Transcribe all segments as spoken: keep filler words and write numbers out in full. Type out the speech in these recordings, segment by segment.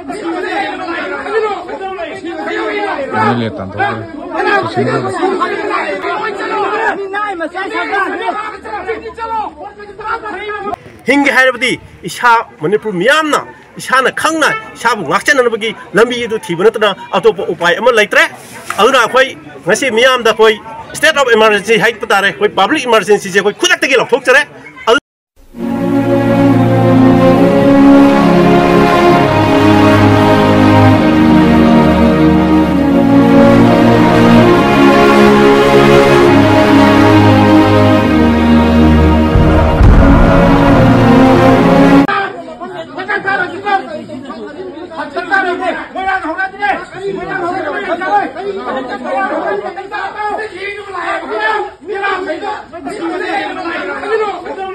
M L A ꯇꯥꯟꯊꯣꯛꯈ꯭ꯔꯦ꯫ ꯍꯤꯡꯒꯦ ꯍꯥꯏꯔꯕꯗꯤ ꯏꯁꯥ, ꯃꯅꯤꯄꯨꯔ ꯃꯤꯌꯥꯝꯅ ꯏꯁꯥꯅ ꯈꯪꯅ ꯏꯁꯥꯕꯨ ꯉꯥꯛꯆꯅꯅꯕꯒꯤ ꯂꯝꯕꯤ ꯑꯗꯨ ꯊꯤꯕ ꯅꯠꯇꯅ ꯑꯇꯣꯞꯄ ꯎꯄꯥꯏ ꯑꯃ ꯂꯩꯇ꯭ꯔꯦ꯫ ꯑꯗꯨꯅ ꯑꯩꯈꯣꯏ ꯉꯁꯤ ꯃꯤꯌꯥꯝꯗ ꯑꯩꯈꯣꯏ state of emergency ꯍꯥꯏꯕ ꯇꯥꯔꯦ, ꯑꯩꯈꯣꯏ public emergencyꯁꯦ ꯑꯩꯈꯣꯏ ꯈꯨꯗꯛꯇꯒꯤ ꯂꯥꯎꯊꯣꯛꯆꯔꯦ꯫ ꯑꯗꯨ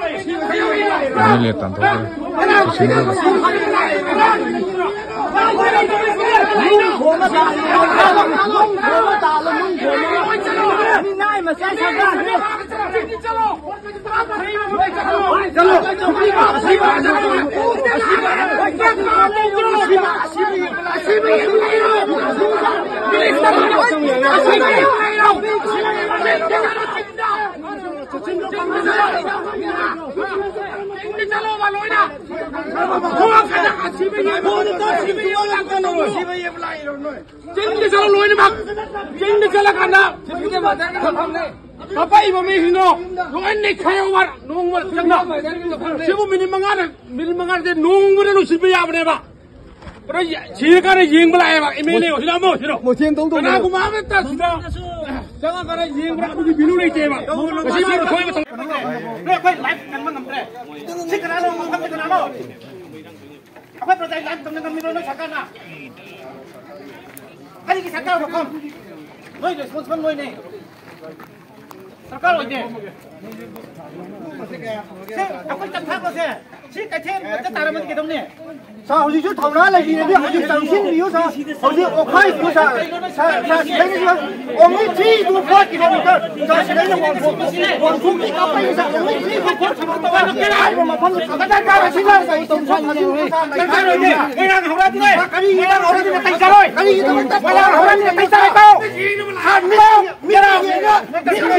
ꯑꯦꯝ ꯑꯦꯜ ꯑꯦ ꯇꯥꯟꯊꯣꯛꯈ꯭ꯔꯦ꯫ ꯆꯤꯡꯗ ꯆꯠꯂꯣ ꯂꯣꯏꯅꯃꯛ꯫ ꯆꯤꯡꯗ ꯆꯠꯂꯀꯥꯟꯗ ꯀꯥꯄꯛꯏꯕ ꯃꯤꯁꯤꯡꯗꯣ ꯂꯣꯏ ꯅꯩꯈꯥꯏꯔꯛꯑꯣꯕ꯫ ꯅꯣꯡꯃ ꯆꯪꯅ꯫ ꯁꯤꯕꯨ ꯃꯤꯅꯤꯠ ꯃꯉꯥꯗ, ꯃꯤꯅꯤꯠ ꯃꯉꯥꯗ ꯅꯣꯡꯃꯗ ꯂꯣꯏꯁꯤꯟꯕ ꯌꯥꯕꯅꯦꯕ꯫ ꯀꯩꯅꯣ, ꯁꯤꯔꯀꯥꯟꯗ ꯌꯦꯡꯕ ꯂꯥꯛꯑꯦꯕ ꯑꯦꯝ ꯑꯦꯜ ꯑꯦ ꯁꯤꯗ ꯑꯃ ꯁꯤꯗꯣ꯫ ꯃꯣꯏꯊꯦꯝ ꯇꯧꯗꯧꯅꯦ꯫ ꯀꯅꯥꯒꯨꯝꯕ ꯑꯃꯠꯇ ꯁꯤꯗ ꯆꯪꯉꯒ ꯌꯦꯡꯕ꯭ꯔꯥ? ꯑꯗꯨꯒꯤ ꯚꯦꯂꯨ ꯂꯩꯇꯦꯕ꯫ ꯉꯁꯤ ꯁꯤꯕꯨ ꯊꯣꯛꯏꯕ ꯊꯧꯗꯣꯛ ꯅꯠꯇꯦ꯫ ꯅꯣꯏ ꯑꯩꯈꯣꯏ ꯂꯥꯏꯐ ꯀꯟꯕ ꯉꯝꯗ꯭ꯔꯦ꯫ ꯁꯤ ꯀꯅꯥꯅꯣ? ꯃꯐꯝꯁꯤ ꯀꯅꯥꯅꯣ? ꯑꯩꯈꯣꯏ ꯄ꯭ꯔꯖꯥꯒꯤ ꯂꯥꯏꯐ ꯇꯧꯅ ꯉꯝꯃꯤꯔꯣ ꯅꯣꯏ ꯁꯔꯀꯥꯔꯅ? ꯀꯔꯤꯒꯤ ꯁꯔꯀꯥꯔ ꯃꯐꯝ? ꯅꯣꯏ ꯔꯦꯁꯄꯣꯟꯁꯤꯕꯜ ꯅꯣꯏꯅꯦ꯫ ꯁꯔꯀꯥꯔ ꯑꯣꯏꯗꯦ꯫ ꯁꯤ ꯑꯩꯈꯣꯏ ꯆꯠꯊꯕꯁꯦ ꯁꯤ ꯀꯩꯊꯦꯜ ꯑꯝꯇ ꯇꯥꯔꯝꯃꯗꯤ ꯀꯩꯗꯧꯅꯤ? ꯁꯥꯔ, ꯍꯧꯖꯤꯛꯁꯨ ꯊꯧꯅꯥ ꯂꯩꯕꯤꯔꯗꯤ ꯍꯧꯖꯤꯛ ꯆꯪꯁꯤꯟꯕꯤꯌꯨ, ꯁꯥꯔ꯫ ꯍꯧꯖꯤꯛ ꯑꯣꯈꯥꯏꯕꯤꯌꯨ, ꯁꯥꯔ꯫ ꯁꯥꯔ, ꯁꯥꯔ, ꯁꯤꯗꯩꯗ only three to four kilometer꯫ ꯁꯥꯔ, ꯁꯤꯗꯩꯗ ꯋꯥꯡꯈꯣꯛ, ꯋꯥꯡꯈꯣꯛꯇꯤ ꯀꯥꯞꯄꯛꯏ, ꯁꯥꯔ꯫ Only three to four kilometer ꯍꯥꯏꯔꯤꯕ ꯃꯐꯝꯗꯨ ꯈꯛꯇ ꯗꯔꯀꯥꯔ ꯑꯣꯏ, ꯁꯤ ꯁꯥꯔ, ꯁꯥꯔ, ꯁꯥꯔ, ꯁꯥꯔ, ꯁꯥꯔ, ꯁꯥꯔ, ꯁꯥꯔ, ꯀꯔꯤ ꯏꯔꯥꯡ ꯍꯧꯔꯗꯤ ꯅꯇꯩ ꯆꯥꯔꯣꯏ꯫ ꯀꯔꯤ ꯏꯔꯥꯡ ꯍꯧꯔꯗꯤ ꯅꯇꯩ ꯆꯥꯔꯣꯏ꯫ ꯀꯔꯤꯒꯤꯗꯃꯛꯇ ꯏꯔꯥꯡ ꯍꯧꯔꯗꯤ ꯅꯇꯩ ꯆꯥꯔꯣꯏ꯫ ꯁꯥꯔ, ꯃꯤ, ꯃꯤ, ꯃꯤ, ꯃꯤ,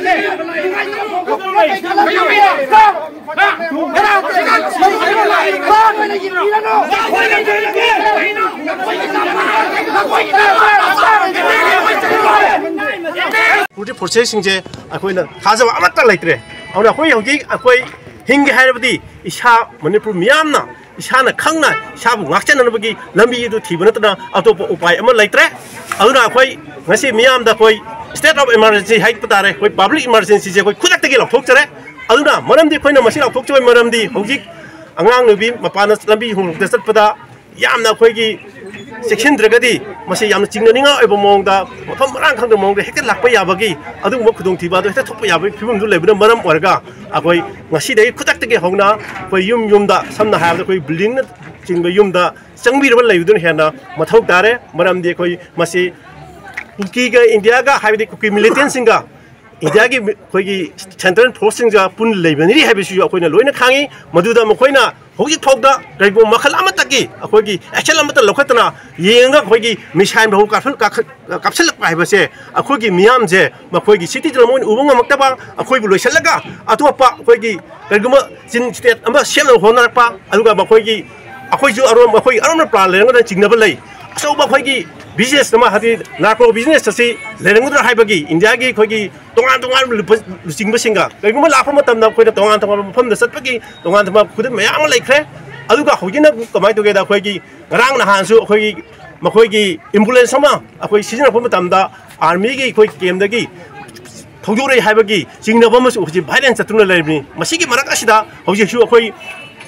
ꯄ꯭ꯔꯣꯇꯦꯁ ꯐꯣꯔꯁꯦꯁꯁꯤꯡꯁꯦ ꯑꯩꯈꯣꯏꯅ ꯊꯥꯖꯕ ꯑꯃꯠꯇ ꯂꯩꯇ꯭ꯔꯦ꯫ ꯑꯗꯨꯅ ꯑꯩꯈꯣꯏ ꯍꯧꯖꯤꯛ ꯑꯩꯈꯣꯏ ꯍꯤꯡꯒꯦ ꯍꯥꯏꯔꯕꯗꯤ ꯏꯁꯥ, ꯃꯅꯤꯄꯨꯔ ꯃꯤꯌꯥꯝꯅ ꯏꯁꯥꯅ ꯈꯪꯅ ꯏꯁꯥꯕꯨ ꯉꯥꯛꯆꯅꯅꯕꯒꯤ ꯂꯝꯕꯤ ꯑꯗꯨ ꯊꯤꯕ ꯅꯠꯇꯅ ꯑꯇꯣꯞꯄ ꯎꯄꯥꯏ ꯑꯃ ꯂꯩꯇ꯭ꯔꯦ꯫ ꯑꯗꯨꯅ ꯑꯩꯈꯣꯏ ꯉꯁꯤ ꯃꯤꯌꯥꯝꯗ ꯑꯩꯈꯣꯏ state of emergency ꯍꯥꯏꯕ ꯇꯥꯔꯦ, ꯑꯩꯈꯣꯏ public emergencyꯁꯦ ꯑꯩꯈꯣꯏ ꯈꯨꯗꯛꯇꯒꯤ ꯂꯥꯎꯊꯣꯛꯆꯔꯦ꯫ ꯑꯗꯨꯅ ꯃꯔꯝꯗꯤ ꯑꯩꯈꯣꯏꯅ ꯃꯁꯤ ꯂꯥꯎꯊꯣꯛꯆꯕꯒꯤ ꯃꯔꯝꯗꯤ ꯍꯧꯖꯤꯛ ꯑꯉꯥꯡ ꯅꯨꯄꯤ ꯃꯄꯥꯟꯗ ꯂꯝꯕꯤ ꯍꯣꯡꯗꯣꯛꯇ ꯆꯠꯄꯗ ꯌꯥꯝꯅ ꯑꯩꯈꯣꯏꯒꯤ ꯆꯦꯛꯁꯤꯟꯗ꯭ꯔꯒꯗꯤ ꯃꯁꯤ ꯌꯥꯝꯅ ꯆꯤꯡꯅꯅꯤꯡꯉꯥꯏ ꯑꯣꯏꯕ ꯃꯑꯣꯡꯗ, ꯃꯐꯝ ꯃꯔꯥꯡ ꯈꯪꯗꯕ ꯃꯑꯣꯡꯗ ꯍꯦꯛꯇ ꯂꯥꯛꯄ ꯌꯥꯕꯒꯤ ꯑꯗꯨꯒꯨꯝꯕ ꯈꯨꯗꯣꯡꯊꯤꯕ ꯑꯗꯨ ꯍꯦꯛꯇ ꯊꯣꯛꯄ ꯌꯥꯕꯒꯤ ꯐꯤꯕꯝꯗꯨ ꯂꯩꯕꯅ ꯃꯔꯝ ꯑꯣꯏꯔꯒ ꯑꯩꯈꯣꯏ ꯉꯁꯤꯗꯒꯤ ꯈꯨꯗꯛꯇꯒꯤ ꯍꯧꯅ ꯑꯩꯈꯣꯏ ꯌꯨꯝ ꯌꯨꯝꯗ, ꯁꯝꯅ ꯍꯥꯏꯔꯕꯗ ꯑꯩꯈꯣꯏ buildingꯅꯆꯤꯡꯕ ꯌꯨꯝꯗ ꯆꯪꯕꯤꯔꯕ ꯂꯩꯕꯗꯨꯅ ꯍꯦꯟꯅ ꯃꯊꯧ ꯇꯥꯔꯦ꯫ ꯃꯔꯝꯗꯤ ꯑꯩꯈꯣꯏ ꯃꯁꯤ ꯀꯨꯀꯤꯒ ꯏꯟꯗꯤꯌꯥꯒ, ꯍꯥꯏꯕꯗꯤ ꯀꯨꯀꯤ militantꯁꯤꯡꯒ ꯏꯟꯗꯤꯌꯥꯒꯤ ꯑꯩꯈꯣꯏꯒꯤ central forceꯁꯤꯡꯒ ꯄꯨꯟꯅ ꯂꯩꯃꯤꯟꯅꯔꯤ ꯍꯥꯏꯕꯁꯤꯁꯨ ꯑꯩꯈꯣꯏꯅ ꯂꯣꯏꯅ ꯈꯪꯉꯤ꯫ ꯃꯗꯨꯗ ꯃꯈꯣꯏꯅ ꯍꯧꯖꯤꯛ ꯐꯥꯎꯗ ꯀꯔꯤꯒꯨꯝꯕ ꯃꯈꯜ ꯑꯃꯠꯇꯒꯤ ꯑꯩꯈꯣꯏꯒꯤ action ꯑꯃꯠꯇ ꯂꯧꯈꯠꯇꯅ ꯌꯦꯡꯉꯒ ꯑꯩꯈꯣꯏꯒꯤ missile ꯐꯥꯎ ꯀꯥꯞꯁꯤꯜ-, ꯀꯥꯞꯈꯠ-, ꯀꯥꯞꯁꯤꯜꯂꯛꯄ ꯍꯥꯏꯕꯁꯦ ꯑꯩꯈꯣꯏꯒꯤ ꯃꯤꯌꯥꯝꯁꯦ, ꯃꯈꯣꯏꯒꯤ cityꯗ ꯃꯣꯏꯅ ꯎꯕ ꯉꯝꯃꯛꯇꯕ, ꯑꯩꯈꯣꯏꯕꯨ ꯂꯣꯏꯁꯤꯜꯂꯒ ꯑꯇꯣꯞꯄ ꯑꯩꯈꯣꯏꯒꯤ ꯀꯔꯤꯒꯨꯝꯕ ꯆꯤꯟ state ꯑꯃ ꯁꯦꯝꯅꯕ ꯍꯣꯠꯅꯔꯛꯄ, ꯑꯗꯨꯒ ꯃꯈꯣꯏꯒꯤ, ꯑꯩꯈꯣꯏꯁꯨ ꯑꯔꯣꯝ-, ꯑꯩꯈꯣꯏꯒꯤ ꯑꯔꯣꯝꯅ plan ꯂꯩꯔꯝꯒꯗ꯭ꯔꯥ ꯆꯤꯡꯅꯕ ꯂꯩ꯫ ꯑꯆꯧꯕ ꯑꯩꯈꯣꯏꯒꯤ business ꯑꯃ, ꯍꯥꯏꯗꯤ narco business ꯑꯁꯤ ꯂꯩꯔꯝꯒꯗ꯭ꯔꯥ ꯍꯥꯏꯕꯒꯤ ꯏꯟꯗꯤꯌꯥꯒꯤ ꯑꯩꯈꯣꯏꯒꯤ ꯇꯣꯉꯥꯟ ꯇꯣꯉꯥꯟꯕ ꯂꯨꯄ-, ꯂꯨꯆꯤꯡꯕꯁꯤꯡꯒ ꯀꯔꯤꯒꯨꯝꯕ ꯂꯥꯛꯄ ꯃꯇꯝꯗ ꯑꯩꯈꯣꯏꯅ ꯇꯣꯉꯥꯟ ꯇꯣꯉꯥꯟꯕ ꯃꯐꯝꯗ ꯆꯠꯄꯒꯤ ꯇꯣꯉꯥꯟ ꯇꯣꯉꯥꯟꯕ ꯈꯨꯗꯝ ꯃꯌꯥꯝ ꯑꯃ ꯂꯩꯈ꯭ꯔꯦ꯫ ꯑꯗꯨꯒ ꯍꯧꯖꯤꯛꯅ ꯀꯃꯥꯏꯅ ꯇꯧꯒꯦꯗ, ꯑꯩꯈꯣꯏꯒꯤ ꯉꯔꯥꯡ ꯅꯍꯥꯟꯁꯨ ꯑꯩꯈꯣꯏꯒꯤ, ꯃꯈꯣꯏꯒꯤ ambulance ꯑꯃ ꯑꯩꯈꯣꯏ ꯁꯤꯖꯤꯟꯅꯔꯛꯄ ꯃꯇꯝꯗ armyꯒꯤ ꯑꯩꯈꯣꯏ campꯇꯒꯤ ꯊꯧꯗꯣꯔꯛꯏ ꯍꯥꯏꯕꯒꯤ ꯆꯤꯡꯅꯕ ꯑꯃꯁꯨ ꯍꯧꯖꯤꯛ viral ꯆꯠꯇꯨꯅ ꯂꯩꯔꯤꯕꯅꯤ꯫ ꯃꯁꯤꯒꯤ ꯃꯔꯛ ꯑꯁꯤꯗ ꯍꯧꯖꯤꯛꯁꯨ ꯑꯩꯈꯣꯏ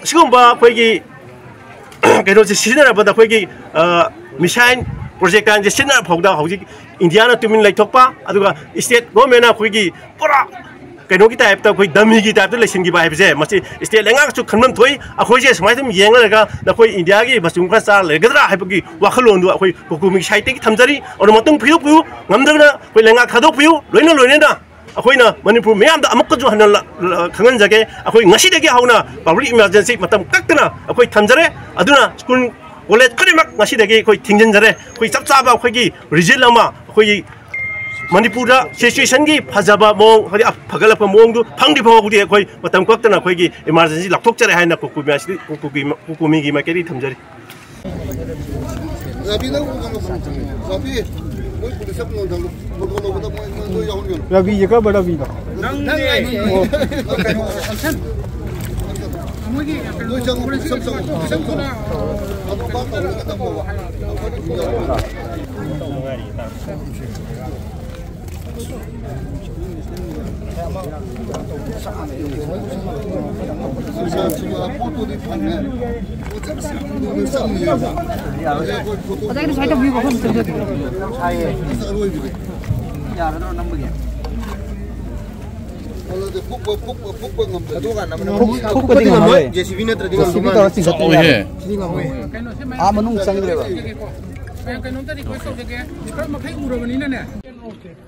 ꯁꯤꯒꯨꯝꯕ ꯑꯩꯈꯣꯏꯒꯤ ꯀꯩꯅꯣꯁꯦ ꯁꯤꯖꯤꯟꯅꯔꯛꯄꯗ ꯑꯩꯈꯣꯏꯒꯤ, ꯑ, missile projectileꯁꯦ ꯁꯤꯖꯤꯟꯅꯔ ꯐꯥꯎꯗ ꯍꯧꯖꯤꯛ ꯏꯟꯗꯤꯌꯥꯅ ꯇꯨꯃꯤꯟ ꯂꯩꯊꯣꯛꯄ, ꯑꯗꯨꯒ state governmentꯅ ꯑꯩꯈꯣꯏꯒꯤ ꯄꯨꯔꯥ ꯀꯩꯅꯣꯒꯤ ꯇꯥꯏꯞꯇ, ꯑꯩꯈꯣꯏ ꯗꯃꯤꯒꯤ ꯇꯥꯏꯞꯇ ꯂꯩꯁꯤꯟꯈꯤꯕ ꯍꯥꯏꯕꯁꯦ, ꯃꯁꯤ ꯁ꯭ꯇꯦꯠ ꯂꯩꯉꯥꯛꯁꯨ ꯈꯟꯐꯝ ꯊꯣꯛꯏ꯫ ꯑꯩꯈꯣꯏꯁꯦ ꯁꯨꯃꯥꯏꯅ ꯑꯗꯨꯝ ꯌꯦꯡꯂꯒ ꯅꯈꯣꯏ ꯏꯟꯗꯤꯌꯥꯒꯤ ꯃꯆꯨꯝ ꯈꯔ ꯆꯥꯔ ꯂꯩꯒꯗ꯭ꯔꯥ ꯍꯥꯏꯕꯒꯤ ꯋꯥꯈꯜꯂꯣꯟꯗꯨ ꯑꯩꯈꯣꯏ ꯀꯣꯀꯣꯃꯤꯒꯤ ꯁꯥꯏꯠꯇꯒꯤ ꯊꯝꯖꯔꯤ꯫ ꯑꯗꯨꯅ ꯃꯇꯨꯡ ꯐꯤꯗꯣꯛꯄꯤꯌꯨ, ꯉꯝꯗ꯭ꯔꯒꯅ ꯑꯩꯈꯣꯏ ꯂꯩꯉꯥꯛ ꯊꯥꯗꯣꯛꯄꯤꯌꯨ꯫ ꯂꯣꯏꯅ ꯂꯣꯏꯅꯅ ꯑꯩꯈꯣꯏꯅ ꯃꯅꯤꯄꯨꯔ ꯃꯤꯌꯥꯝꯗ ꯑꯃꯨꯛꯀꯁꯨ ꯍꯟꯅ ꯂ-, ꯂ-, ꯈꯪꯍꯟꯖꯒꯦ, ꯑꯩꯈꯣꯏ ꯉꯁꯤꯗꯒꯤ ꯍꯧꯅ ꯄꯕ꯭ꯂꯤꯛ ꯏꯃꯔꯖꯦꯟꯁꯤ ꯃꯇꯝ ꯀꯛꯇꯅ ꯑꯩꯈꯣꯏ ꯊꯝꯖꯔꯦ꯫ ꯑꯗꯨꯅ ꯁ꯭ꯀꯨꯜ, ꯀꯣꯂꯦꯖ ꯈꯨꯗꯤꯡꯃꯛ ꯉꯁꯤꯗꯒꯤ ꯑꯩꯈꯣꯏ ꯊꯤꯡꯖꯤꯟꯖꯔꯦ꯫ ꯑꯩꯈꯣꯏ ꯆꯞ ꯆꯥꯕ ꯑꯩꯈꯣꯏꯒꯤ ꯔꯤꯖꯜ ꯑꯃ, ꯑꯩꯈꯣꯏꯒꯤ ꯃꯅꯤꯄꯨꯔꯗ ꯁꯤꯆꯨꯋꯦꯁꯟꯒꯤ ꯐꯖꯕ ꯃꯑꯣꯡ, ꯍꯥꯏꯗꯤ ꯐꯒꯠꯂꯛꯄ ꯃꯑꯣꯡꯗꯨ ꯐꯪꯗ꯭ꯔꯤ ꯐꯥꯎꯕꯗꯤ ꯑꯩꯈꯣꯏ ꯃꯇꯝ ꯀꯛꯇꯅ ꯑꯩꯈꯣꯏꯒꯤ ꯏꯃꯥꯔꯖꯦꯟꯁꯤ ꯂꯥꯎꯊꯣꯛꯆꯔꯦ ꯍꯥꯏꯅ ꯀꯣꯀꯨꯃꯤ ꯑꯁꯤꯗꯤ, ꯀꯣꯀꯨꯃꯤ, ꯀꯣꯀꯨꯃꯤꯒꯤ ꯃꯥꯏꯀꯩꯗꯒꯤ ꯊꯝꯖꯔꯤ꯫ ꯔꯥꯕꯤ, ꯅꯪ ꯀꯩꯅꯣ, ꯔꯥꯕꯤ, ꯃꯣꯏ ꯄꯨꯂꯤꯁ ꯑꯃ ꯂꯣꯟꯊꯪꯗꯣ, ꯐꯣꯇꯣ ꯂꯧꯕꯗ ꯃꯣꯏ, ꯃꯣꯏ, ꯃꯣꯏ ꯌꯥꯎꯍꯟꯒꯅꯨ꯫ ꯔꯥꯕꯤꯁꯦ ꯀꯔꯝꯕ ꯔꯥꯕꯤꯅꯣ? ꯅꯪ, ꯅꯪ, ꯑꯣ꯫ ꯀꯩꯅꯣ, ꯁꯝꯁꯟ꯫ ꯃꯣꯏꯒꯤ ꯀꯩꯅꯣ, ꯅꯣꯏ ꯆꯪꯉꯣ, ꯄꯨꯂꯤꯁ ꯑꯃ ꯆꯪꯉꯣ, ꯄꯨꯂꯤꯁ ꯑꯃ ꯆꯪꯉꯣ꯫ ꯑꯗꯣ ꯃꯥ ꯀꯧꯔꯒ ꯇꯝꯃꯣꯕ꯫ ꯑꯩꯈꯣꯏꯗꯤ ꯌꯥꯎꯍꯟꯒꯅꯨ꯫ ꯉꯁꯥꯏꯒꯤꯗꯣ ꯁꯨꯃꯥꯏꯅ ꯇꯧꯕꯤꯌꯨ, ꯃꯐꯝ ꯑꯝꯇ ꯆꯪꯖꯒꯦ꯫ ꯌꯥꯔꯗ꯭ꯔꯣ ꯅꯝꯕꯒꯤ? ꯐꯨꯛꯄ, ꯐꯨꯛꯄ, ꯐꯨꯛꯄ ꯉꯝꯗ꯭ꯔꯗꯤ꯫ ꯐꯨꯛ-, ꯐꯨꯛꯄꯗꯤ ꯉꯝꯃꯔꯣꯏ꯫ ꯖꯦ ꯁꯤ ꯕꯤ ꯅꯠꯇ꯭ꯔꯗꯤ ꯖꯦ ꯁꯤ ꯕꯤ ꯉꯝꯗꯧ ꯇꯧꯔ ꯃꯥꯜꯂꯦ꯫ ꯆꯤꯡꯈꯠꯇꯣꯏꯅꯦ꯫ ꯆꯥꯎꯋꯤꯍꯦ꯫ ꯁꯤꯗꯤ ꯉꯝꯃꯣꯏ꯫ ꯑꯥ ꯃꯅꯨꯡ ꯆꯪꯈ꯭ꯔꯦꯕ꯫ ꯀꯩꯅꯣꯝꯇ ꯔꯤꯀ꯭ꯋꯦꯁ ꯇꯧꯖꯒꯦ꯫ ꯈꯔ ꯃꯈꯩ ꯎꯔꯕꯅꯤꯅꯅꯦ꯫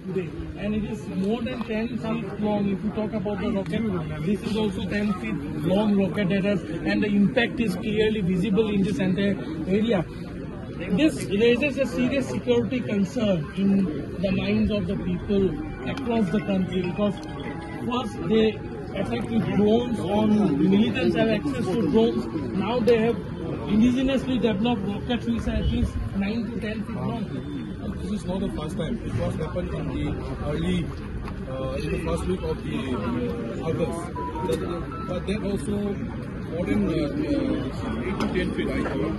Today, and it is more than ten feet long. If you talk about the rocket, this is also ten feet long rocket that has, and the impact is clearly visible in this entire area. This raises a serious security concern in the minds of the people across the country, because first they attack with drones, on militants have access to drones. Now they have indigenously developed rockets which are at least nine to ten feet long. This is not the first time. It was happened in the early, uh, in the first week of the August. But, but that also more than, uh, uh, eight to ten feet, I think.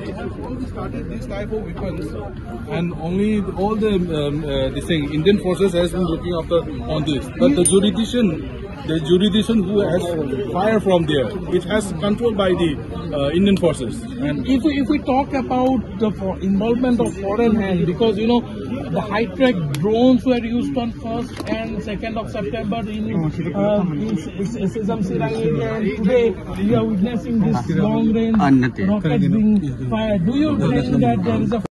They have only started this type of weapons, and only all the, um, uh, this thing, Indian forces has been looking after on this. But the jurisdiction The jurisdiction who has fire from there, it has controlled by the uh, Indian forces. And if we, if we talk about the fo- involvement of foreign hand, because you know the high-tech drones were used on first and second of September in, uh, in S- S- S M C Rang area, and today we are witnessing this long-range rockets being fired. Do you think that there is a